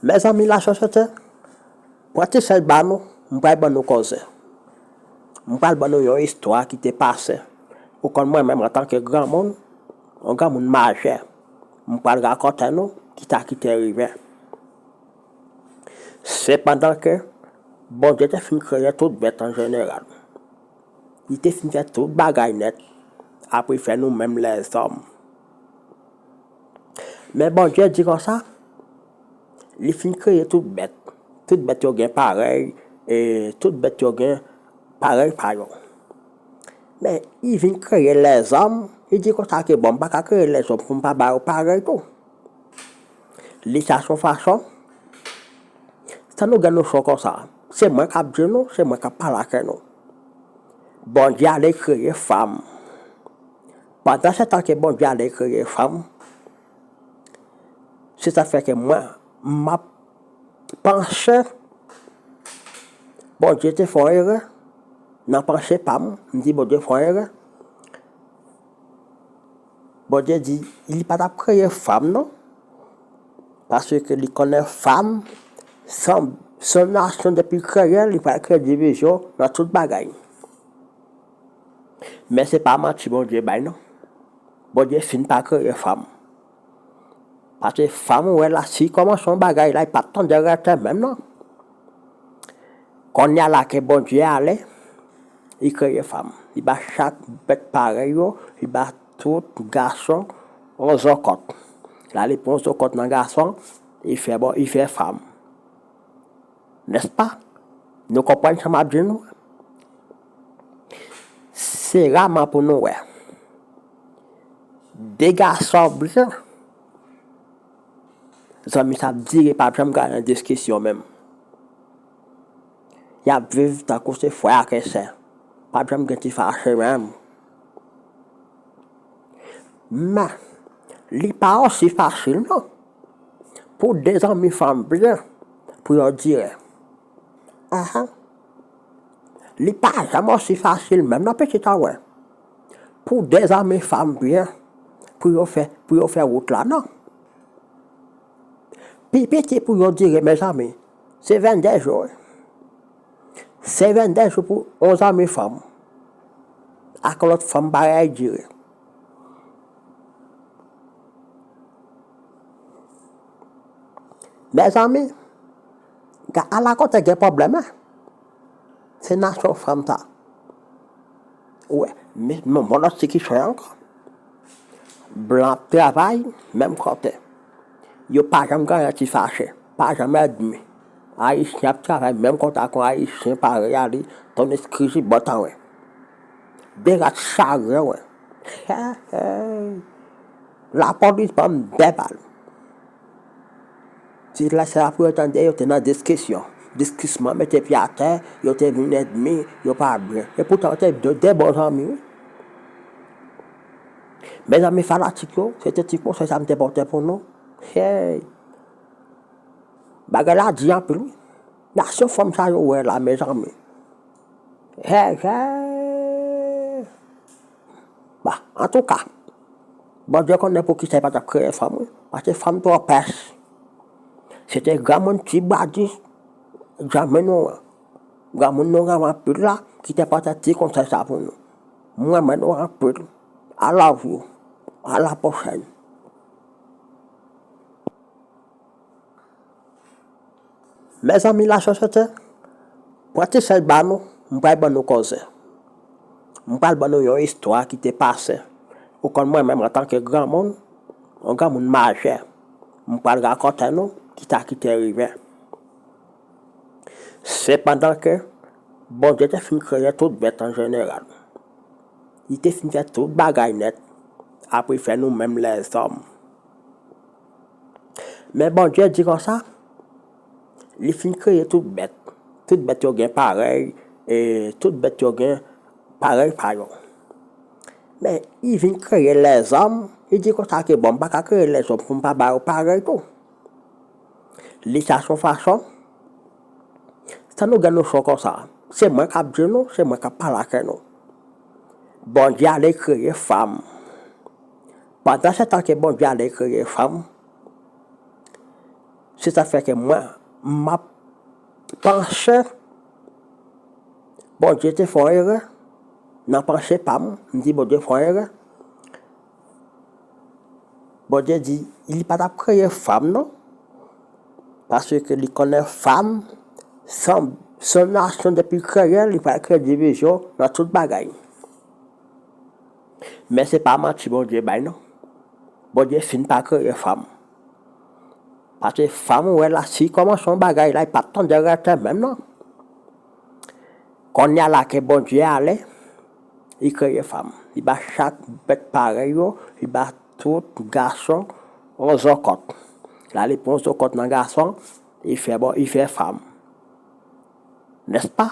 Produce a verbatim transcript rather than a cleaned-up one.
Mezanmi, lasosyete, pran ti sèl ba nou, m pral ban nou koze. M pral ban nou yon istwa ki te pase. Ou konn mwen menm antanke granmoun, yon granmoun majè, m pral rakonte nou kisa ki te rive. Se pandan ke Bondye te fin kreye tout bèt an jeneral. Li te fin fè tout bagay nèt, apre fè nou menm lèzòm. Men Bondye di konsa, li fin kreye tout bèt. Tout bèt yo gen parèy, e tout bèt yo gen parèy pa yo. Men li vin kreye lèzòm, li di konsa ke bon, m pa ka kreye lèzòm pou m pa ba yo parèy tou. Li sa son fason. Sa nou gen nou cho konsa. Se mwen k ap di nou, se mwen k ap pale ak nou. Bondye ale kreye fanm. Pandan se tan ke Bondye ale kreye fanm, se sa fè ke mwen, m ap panse Bondye te fè yon erè nan panse pa m, m di Bondye fè yon erè. Bondye di, li pa t ap kreye fanm non. Paske li konnen fanm, se yon, se yon nasyon depi l kreye l, li pral kreye divizyon nan tout bagay. Men se pa manti Bondye bay non. Bondye fin pa kreye fanm. Paske fanm ou wè la, si kòmanse yon bagay la, li pa t tande rete menm non. Kounye a la ke Bondye ale, li kreye fanm. Li ba chak bèt parèy yo, li ba tout gason yon zokòt. La li pran yon zokòt nan gason, li fè bon, li fè fanm. Nèspa? Nou konprann sa m ap di nou? Se raman pou nou wè de gason byen. Zanmi, sa ap dire, p ap janm gade nan diskisyon menm. Y ap viv tankou se frè ak sè. P ap janm gen ti fache menm. Men, li pa osi fasil non. Pou de zanmi fanm byen, pou yo dire. Ahan. Li pa janm osi fasil menm non pitit an wè. Pou de zanmi fanm byen, pou yo fè, pou yo fè wout la non. Pi piti pou yo dire, mezanmi, se vennde jou wi. Se vennde jou pou yon zanmi fanm ak lòt fanm parèy dire. Mezanmi, ga-, ala kote gen pwoblèm, en. Se nasyon fanm sa. Ou wè, men, men, men lòt ti ki chè ankò. Blan ap travay menm kote. Yo pa janm gen anyen ti fache, pa janm èdmi. Ayisyen ap travay menm kote ak yon Ayisyen parèy a li, ton eskrizibòt an wè. De rat chagren wè. Lapolis ban m de bal. Ti lè sa pou yo tande, yo te nan diskisyon. Diskisyon mete pye atè, yo te vin èdmi, yo pa byen. E poutan yo te de, de bon zanmi wi. Mezanmi fanatik yo, se te ti konsèy sa m te pote pou nou. Hey! Bagay la di anpil wi. Nasyon fanm sa yo wè la, mezanmi. Hey, hey! Ba, antouka, Bondye konnen poukisa li pa t ap kreye fanm wi. Paske fanm twò pès. Se te granmoun ti badis, granmoun nou, granmoun nou renmen anpil la, ki te pote ti konsèy sa pou nou. M renmen nou anpil. I love you. A la pwochèn. Mezanmi, lasosyete, pran ti sèl ba nou, m pral ban nou koze. M pral ban nou yon istwa ki te pase. Ou konn mwen menm antanke granmoun, yon granmoun majè, m pral rakonte nou kisa ki te rive. Se pandan ke Bondye te fin kreye tout bèt an jeneral. Li te fin fè tout bagay nèt, apre fè nou menm lèzòm. Men Bondye di konsa, li fin kreye tout bèt. Tout bèt yo gen parèy, e tout bèt yo gen parèy pa yo. Men li vin kreye lèzòm, li di konsa ke bon, m pa ka kreye lèzòm pou m pa ba yo parèy tou. Li sa son fason. Sa nou gen nou cho konsa. Se mwen k ap di nou, se mwen k ap pale ak nou. Bondye ale kreye fanm. Pandan se tan ke Bondye ale kreye fanm, Se sa fè ke mwen, m ap panse Bondye te fè yon erè. Nan panse pa m, m di Bondye fè yon erè. Bondye di, li pa t ap kreye fanm, non. Paske li konnen fanm, se yon, se yon nasyon depi kreye l, li pral kreye divizyon nan tout bagay. Men se pa manti Bondye bay, non. Bondye fin pa kreye fanm. Paske fanm, ou wè la, si kòmanse yon bagay la, li pa t tande rete menm, non. Kounye a la ke Bondye ale, li kreye fanm. Li ba chak bèt parèy yo, li ba tout gason yon zokòt. La, li pran yon zokòt nan gason, li fè, bon, li fè fanm. Nèspa?